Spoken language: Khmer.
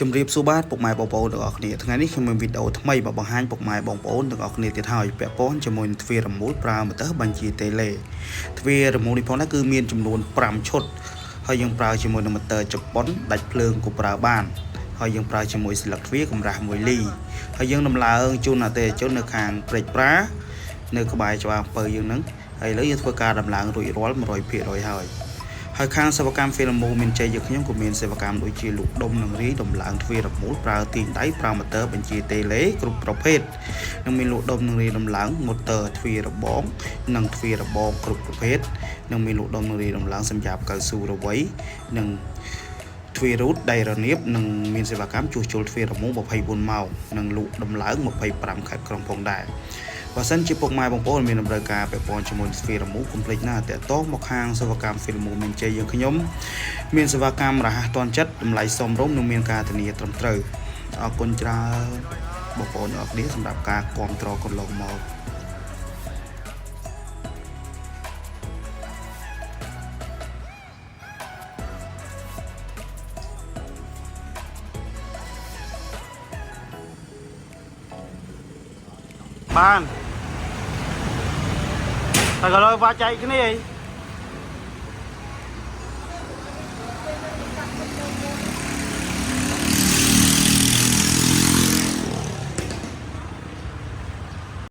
ជំរាបសួរបាទពុកម៉ែបងប្អូនទាំងអស់គ្នាថ្ងៃនេះខ្ញុំមានវីដេអូថ្មីមកបង្ហាញពុកម៉ែបងប្អូនទាំងអស់គ្នាទៀតហើយពាក់ព័ន្ធជាមួយនឹងទ្វាររមូលប្រើម៉ូទ័របញ្ជាតេឡេទ្វាររមូលនេះផងដែរគឺមានចំនួន5ឈុតហើយយើងប្រើជាមួយនឹងម៉ូទ័រជប៉ុនដាច់ភ្លើងក៏ប្រើបានហើយយើងប្រើជាមួយស្លឹកទ្វារកម្រាស់1លីហើយយើងដំឡើងជូនអតិថិជននៅខាងព្រែកប្រានៅក្បែរច្បារអំពៅយើងហ្នឹងហើយឥឡូវយើងធ្វើការដំឡើងរួចរាល់100%ហើយ ហើយខាងសេវាកម្ម Filmo មានជ័យយើងខ្ញុំក៏មានសេវាកម្មដូចជាលូកដុំនិងរាយដំឡើងទ្វាររមូលប្រើទាញដៃប្រើម៉ូទ័របញ្ជាតេឡេគ្រប់ប្រភេទនិងមានលូកដុំនិងរាយដំឡើងម៉ូទ័រទ្វាររបងនិងទ្វាររបងគ្រប់ប្រភេទនិងមានលូកដុំនិងរាយដំឡើងសម្រាប់កៅស៊ូរវៃនិងទ្វាររូតដៃរនៀបនិងមានសេវាកម្មជួសជុលទ្វាររមូល24ម៉ោងនិងលក់ដំឡើង25ខេត្តក្រុងផងដែរ បើសិនជាពុកម៉ែបងប្អូនមានតម្រូវការពាក់ព័ន្ធជាមួយនឹងទ្វាររមូលកុំភ្លេចណាតាក់ទងមកខាងសេវាកម្ម Filmo មានជ័យយើងខ្ញុំមានសេវាកម្មរហ័សទាន់ចិត្តតម្លៃសមរម្យនិងមានការធានាត្រឹមត្រូវអរគុណច្រើនបងប្អូនទាំងអស់គ្នាសម្រាប់ការគាំទ្រកន្លងមក បានតែក៏លើវាចែកគ្នាអី